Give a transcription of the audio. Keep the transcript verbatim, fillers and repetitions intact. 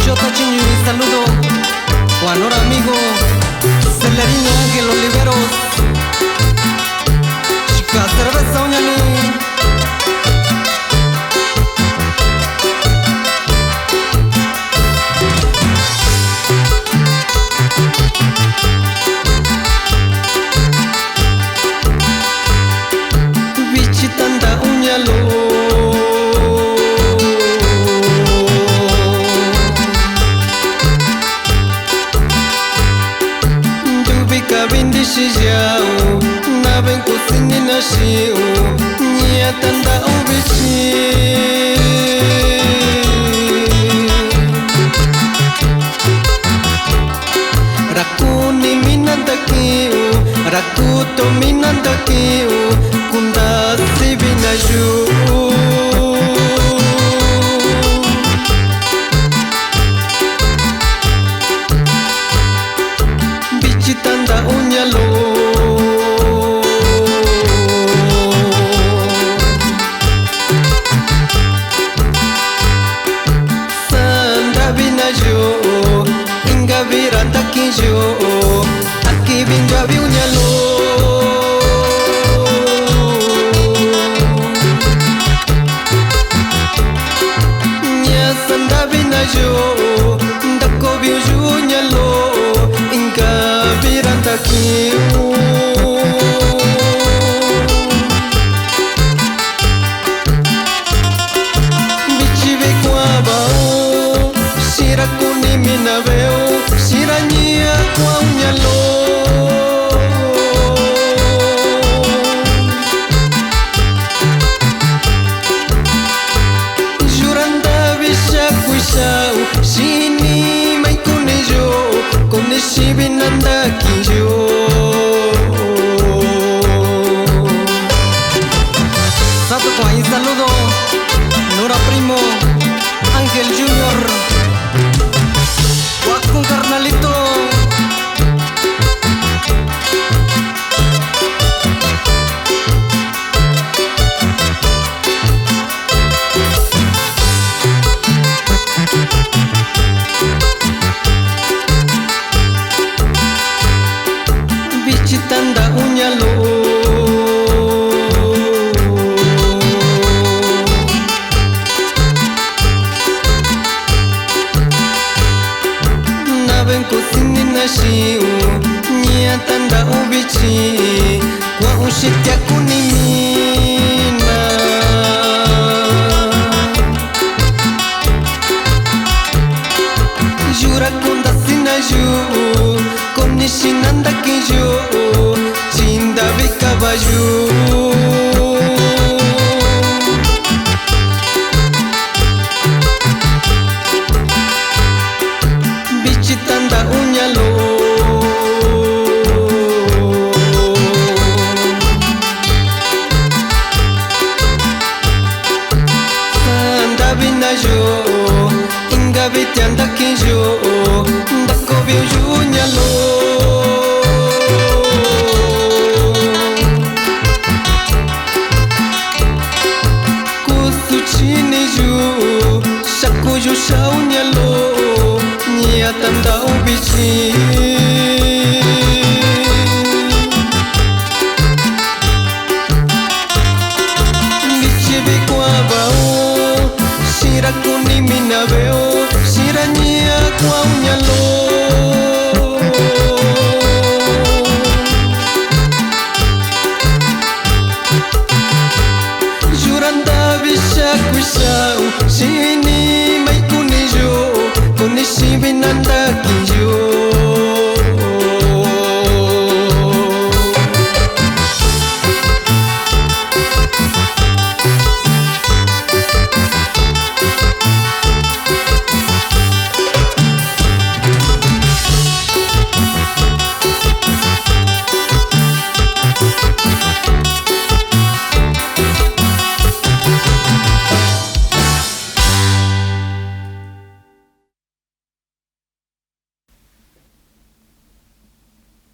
Yo tachiñu iin saludo kuaꞌa nuu ra amigo Celerino Ángel Oliveros. Xika cerveza ñani. Vichi tandaꞌu ña loꞌo, yuvi ka vi ndixiyaꞌu, na ve kusini na xiꞌun, ña tandaꞌu vichin. Ra kuni mii na ndakiꞌin un, ra kuto mii na ndakiꞌin un, kundasi vi na yuꞌu. Vichi tandaꞌu ña loꞌo, sandaꞌvi na yoꞌo, inka vi ra ndakiꞌin yoꞌo, a kivi ndiaꞌvi un ña loꞌo. Ña sandaꞌvi na yoꞌo, ndakoo vi un yuꞌu ña loꞌo, inka vi ra ndakiꞌin un. Vichi vi kuaꞌan va un, xiꞌin ra kuni mii na veꞌe un, xiꞌin ra ña kuaꞌan un ña loꞌo. Yu ra ndaꞌvi xaku xaꞌa un, xini mai kuni yoꞌo, kuni xivi na ndakiꞌin yoꞌo. Sa tu kuaꞌa iin saludo nuu ra primo Ángel Junior. Kuaꞌa kun carnalito. Vichi tandaꞌu ña loꞌo, na ve kusini na xiꞌin un, ña tandaꞌu vichin, kuaꞌan un xitiaku ni mii na. Yu ra kundasi na yuꞌu, kuni xiꞌin na ndakiꞌin yoꞌo, chi ndaꞌvi ka va yu. Vichi tandaꞌu ña loꞌo, sandaꞌvi na yoꞌo, inka vi tiaa ndakiꞌin yoꞌo, ndakoo vi un yuꞌu ña loꞌo. Kusuchi ni yu, xaku yu xaꞌa un ña loꞌo, ña tandaꞌu vichin. Vichi vi kuaꞌan va un, xiꞌin ra kuni mii na veꞌe un, xiꞌin ra ña kuaꞌan un ña loꞌo. Yu ra ndaꞌvi xaku xaꞌa un, xini mai kuni yoꞌo, kuni xivi na ndakiꞌin yoꞌo.